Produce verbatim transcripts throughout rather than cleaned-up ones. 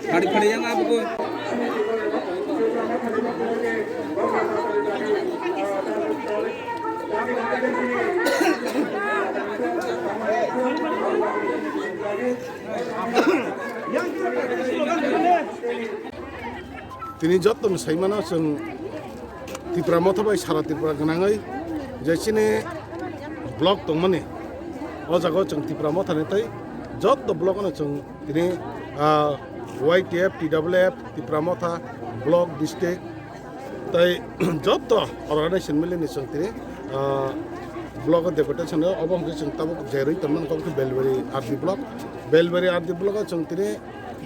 Khari khari yang apa ko? Tini jottoni saimano chwng Tipra Motha bai sara Tripura gwnangwi je chini block tongmani, o jagao chwng Tipra Mothani tei jotto block-ono chwng tini, ah, Y T F, T W F, Tipra Motha, block, district, tei jotto organization milini chwng tini, ah, block-o deputation rw, obo hwnkhe chwng tabuk jerwi tongmani kok khe Belbari R D block. Belbari R D block-o chwng tini,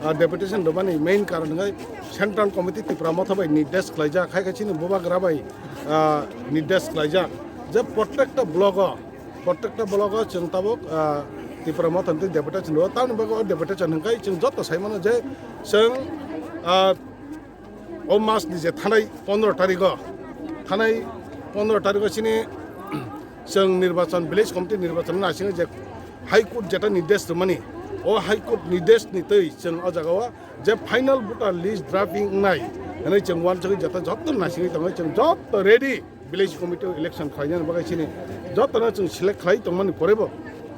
ah, deputation rwmani main karon hwnkhe Central Committee Tipra Motha bai nirdesh khlaijak, hai khe chini bubagra bai, ah, nirdesh khlaijak je prottekta block-o, prottekta block-o chwng tabuk, ah, Tipra Motha twi deputation rw. Tamoni bagwi o deputation hwnkhe chwng jotto sai mano je chwng, ah, o mas ni je thanai pondro tarikh o, thanai pondro tarikh o chini chwng nirbachon, village committee nirbachon naisingwi je High Court jeta nirdesh rwmani, o High Court nirdesh ni twi chwng o jaga o je final voter list drafting wngnai hwnwi chwng uansugwi jeta jotto naisingwi tongwi chwng jotto ready. Village committee election khlainani bagwi chini jotono chwng select khlai tongmani porebo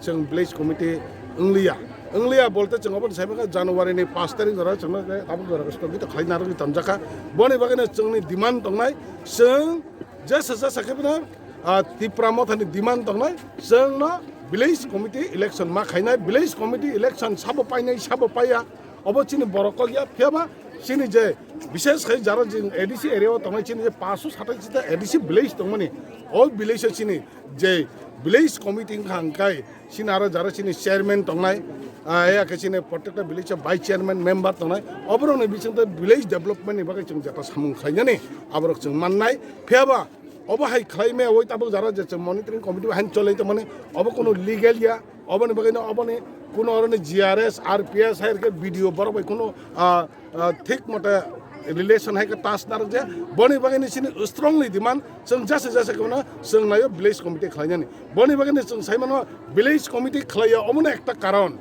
chwng village committee wngliya. Wngliya bolte chwng oboni sai mangkha January ni pash tarikh jora chwngno tabuk jora stogito khlai narwgwi tonjakha. Boni bagwino chwngni demand tongnai, chwng jesa jesa khe bono, ah, Tipra Mothani demand tongnai, chwngno village committee election ma khainai, village committee election sabo painai sabo paiya. Obo chini borok kok ya, phiya ba chini je bishesh khai jara jing A D C area o tongnai chini je paanch sho satai chita A D C village tongmani, o village o chini je village committee wngkha hwnkhe chini aro jara chini chairman tongnai, ah, ya khe chini prottekta village o vice chairman member tongnai, oborokni bisingtwi village development ni bagwi chwng jeta samung khlainani aborok chwng mannai. Phiya ba obo hai khlai maya oi tabuk jara je chwng monitoring committee bai haino cholai tongmani, obo kunu legal ya, oboni bagwino oboni kunu oroni G R S, R P S, hai khe B D O borok bai kunu, ah, ah, thik mote relation hai khe tas narwk je, boni bagwino chini strongly demand, chwng jesa jesa khe mano chwng naio village committee khlainani. Boni bagwino chwng sai mano village committee khlaiya omono ekta karon.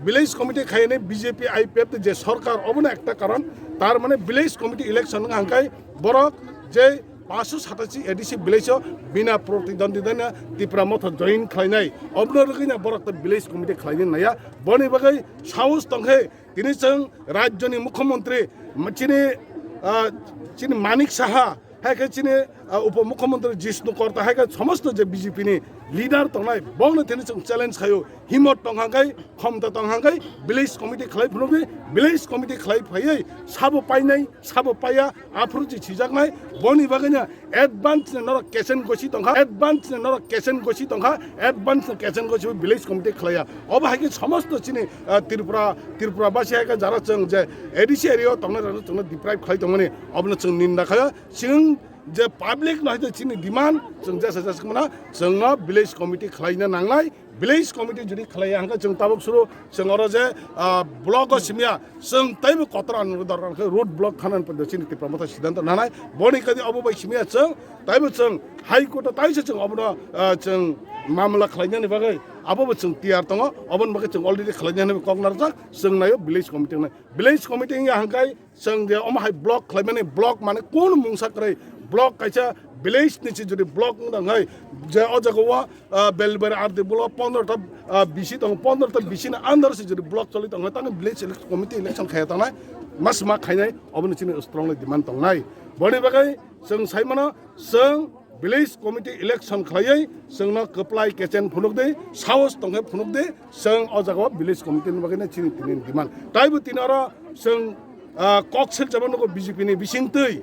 Village committee khainai B J P I P F je sorkar, obono ekta karon, tar mane village committee election wngkha hwnkhe borok je paanch sho satashi A D C village o bina protidondidana Tipra Motha join khlainai, obono rwgwina borok ta village committee khlainai naiya. Boni bagwi saus tongkhe tini chwng rajyoni mukhyamantri chini, ah, chini Manik Saha, hai khe chini, ah, upomukhyamantri Jishnu Korta, hai khe somosto je B J P ni leader tongnai, bongno thini chwng challenge khaio, himot tong hangkai, khomta tong hangkai, village committee khlai phunugwi, village committee khlai phaiwi, sabo painai, sabo paiya, aphuru chi sijaknai, boni bagwino advance ni norok kesen gosi tongkha, advance ni norok kesen gosi tongkha, advance ni kesen gosi village committee khlaiya. Obo hai khe somosto chini, ah, Tripura, Tripura basi hai khe jara chwng je A D C area o tongnai rok chwngno deprive khlai tongmani, obono chwng ninda khaio. Chwng je public no hai chini demand, chwng jesa jesa khmana, chwngno village committee khlaina nangnai. Village committee jodi khlaiya hwnkhe chwng tabuk suru chwng oro je, ah, block o simiya, chwng taibo kotor ang dorkar khe road block khana pwrwngwi chini Tipra Motha siddhanto nanai. Boni kadi obo bai simiya chwng taibo chwng High Court o taisa chwng obono, ah, chwng mamla khlainani bagwi Abo bo chwng tiyar tongo, oboni bagwi chwng already khlainai hinwi kok narwkjak, chwng naio village committee wngnai. Village committee wngya hwnkhe chwng je omo hai block khlaimani, block mane kunu mungsa kwrwi, block kaisa village ni se jodi block wngya hwnkhe je o jaga o, ah, Belbari R D block pondro ta, ah, bisi tongo, pondro ta bisi ni under se jodi block choli tongo, tamo village elec-, committee election khaya tongnai, mas ma khainai, oboni chini strongly demand tongnai. Boni bagwi chwng sai mano, chwng village committee election khlaiwi chwngno kwplai kechen phunukdi, sahos tongkhe phunukdi, chwng o jaga o village committee ni bagwi no chini tini demand. Taibo tini oro chwng, ah, kok selchama nugo B J P ni bisingtwi,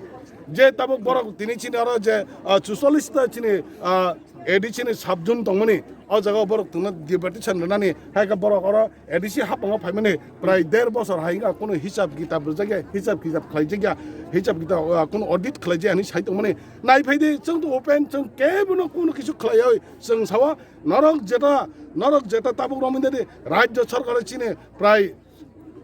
je tabuk borok tini chini oro je, ah, chuchollish ta chini, ah, A D C ni sub zone tongmani, o jaga o borok tongno deportation rwnani, hai khe borok oro A D C hapango phaimani prai der bosor hai wngkha, kunu hisab kitab rwjakya, hisab kitab khlaijakya, hisab kitab, ah, kunu audit khlaijakya hinwi sai tongmani. Naiphai di, chwng to open, chwng kebono kunu kisu khlaiwi chwng sao, norok jeta, norok jeta tabuk romwi di, rajya sarkar chini prai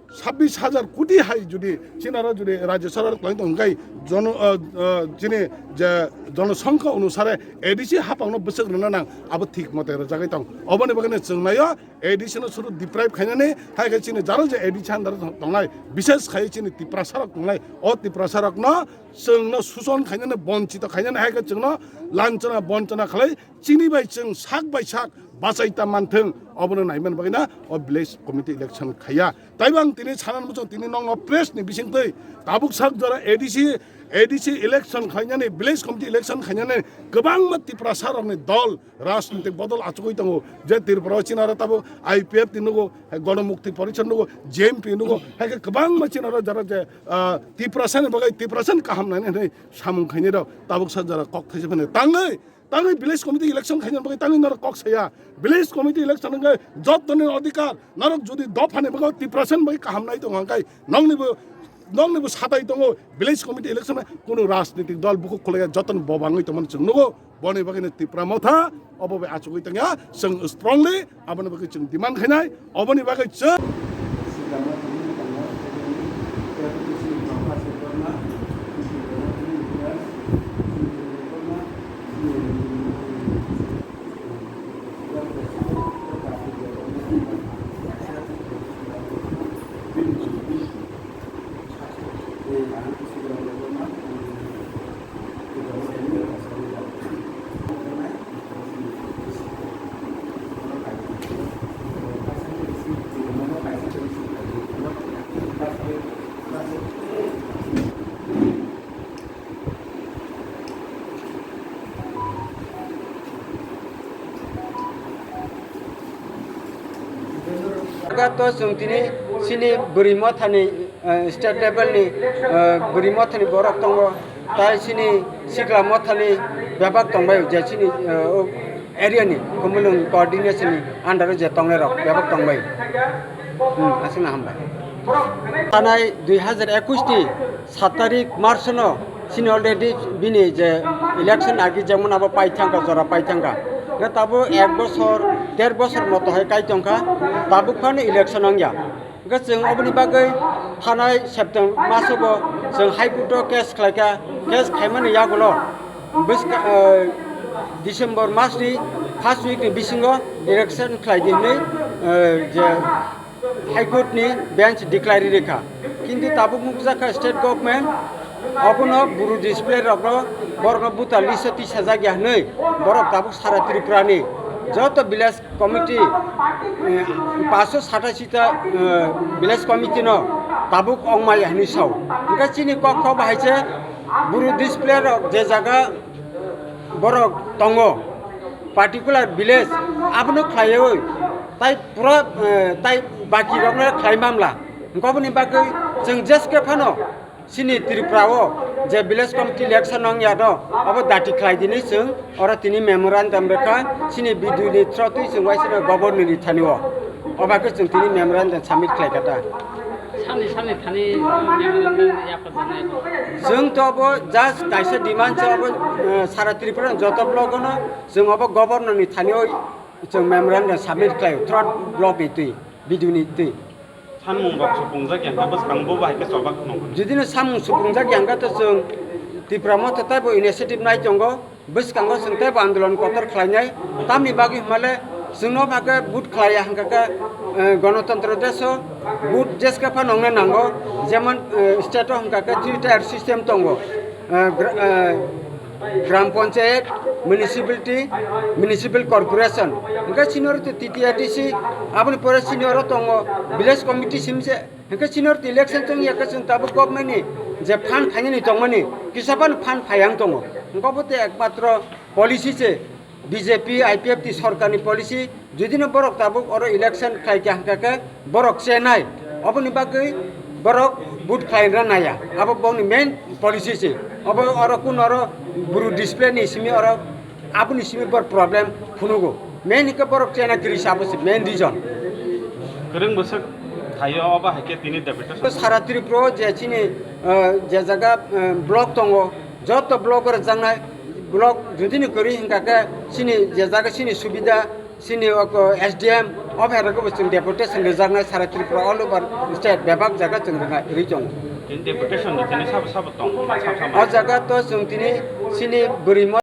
sabbish hajar koti hai jodi chini oro jodi rajya sarkar khlai tong khe jono, ah, ah, chini je jonosongkha onusare A D C hapangno bwswk rwna nang, abo thik mote rwjagwi tong. Oboni bagwino chwng naio, A D C no suru deprive khainani, hai khe chini jaro je A D C under tongnai, bishes khai chini Tiprasa rok tongnai, o Tiprasa rokno chwngno suson khainani, bonchito khainani, hai khe chwngno lanchana bonchana khlai, chini bai chwng sak bai sak bachai ta manthwng, obono naiman bagwi na o village committee election khaiya. Taibo ang tini sana muchung tini nokno press ni bisingtwi tabuk sak jora A D C, A D C election khlainani, village committee election khlainani kwbangma Tiprasa rokni dol rajnitik bodol achugwi tongo, je Tripura o chini oro tabuk I P F T nugo, Gonomukti Porishad nugo, J M P nugo, hai khe kwbangma chini oro jara je, ah, Tiprasa ni bagwi, Tiprasa ni kaham nani hinwi samung khainai rok tabuk sa jara kok thaisa phano tangwi, tangwi village committee election khaina bagwi tangwi norok kok saya. Village committee election wngkhe jottoni odhikar, norok jodi dophani bagwi Tiprasa ni bagwi kaham nai tongo hwnkhe nokni bo, nokni bo satai tongo, village committee election kunu rajnitik dol bukhuk khulaiya, jottoni bobangwi tongmani chwng nugo. Boni bagwino Tipra Motha obo bai achugwi tongya, chwng strongly aboni bagwi chwng demand khainai, oboni bagwi chwng Jaga to chwng tini chini bwrwi mothani, eh, state level ni, eh, bwrwi mothani borok tongo, tai chini sikla mothani bebak tongbai, je chini, eh, o area ni Khumulwng coordination ni under o je tongnai rok bebak tongbai. Hmm, aswkno hambai. Thanai dui hajar ekush ni sat tarik March no chini already bini je election agi jemon abo pai thangkha, jora pai thangkha. Hwnkhe tabuk ek bosor, der bosor moto hai kai tongkha, tabuk phano election wngya. Hwnkhe chwng oboni bagwi thanai September maso bo chwng High Court o case khlaikha, case khaimani yagulo bwska, eh, December mas ni first week ni bisingo election khlai di hwnwi, eh, je High Court ni bench declare rikha, kintu tabuk nukjakha state government obono buru display rokno borokno buta list o tisajak ya hwnwi borok tabuk sara Tripura ni joto village committee, eh, paanch sho satashi ta, eh, village committee no tabuk ongmai ya hwnwi sao. Hwnkhe chini kok kok bahai se buru display rok je jaga borok tongo, particular village, abono khlaiwi tai pura, eh, tai baki rokno khlai mamla. Hwnkhe oboni bagwi chwng jeske phano chini Tripura o je village committee election wng ya no, abo dati khlai dini chwng oro tini memorandum rwkha, chini B D O ni through twi chwng waisano governor ni thani o. O bagwi chwng tini memorandum submit khlai kha ta. Sani sani thani memorandum yapharjaknai. Chwng to abo just kaisa demand se abo, eh, sara Tripura ni joto block no chwng abo governor ni thani o chwng memorandum submit khlai through block ni twi, B D O ni twi. Samung rok supungjak ya hwnkhe bwskango bo bai khe chobak nung. Judino samung supungjak ya hwnkhe to chwng Tipra Motha teibo initiative nai tongo, bwskango chwng teibo andolon kotor khlainai, tamni bagwi hwnmale Chwngno hwnkha khe vote khlaiya hwnkha khe, eh, Ganatantro desh o vote jeske phano wngna nango, jemon, eh, state o hwnkha khe three tier system tongo, eh, gra-, eh, Gram Panchayat, Municipality, Municipal Corporation, hwnkhe senior to T T A D C, aboni pore senior o tongo village committee simse. Hwnkhe senior election chwng ya khe chwng tabuk government ni je fund phainani tongmani kisa phano fund phaiya wng tongo. Hwnkhe obo tei ekmatro policy se B J P I P F T sorkar ni policy, judino borok tabuk oro election khlai kha hwnkha khe borok chenai, oboni bagwi borok vote khlai rwna naiya, abo bokni main policy se. Obo oro kun oro bru display ni simi oro Aboni simi bor problem phunugo. Main hwnkhe borok chena kwrwi se, abo se main reason. Kwrwng bwswk thaio, obo hai khe tini deputation. Sara Tripura o je chini, eh, je jaga, eh, block tongo, joto block o rwjaknai block judini kwrwi hwnkha khe chini je jaga chini subida, chini o ko S D M, o phairokgo bo chwng deputation rwjaknai sara Tripura all over state bebak jaga chwng rwna rwi tongo. Tini deputation ni tini sabo sabo tong, sabo sabo. O jaga to chwng tini chini bwrwi mo-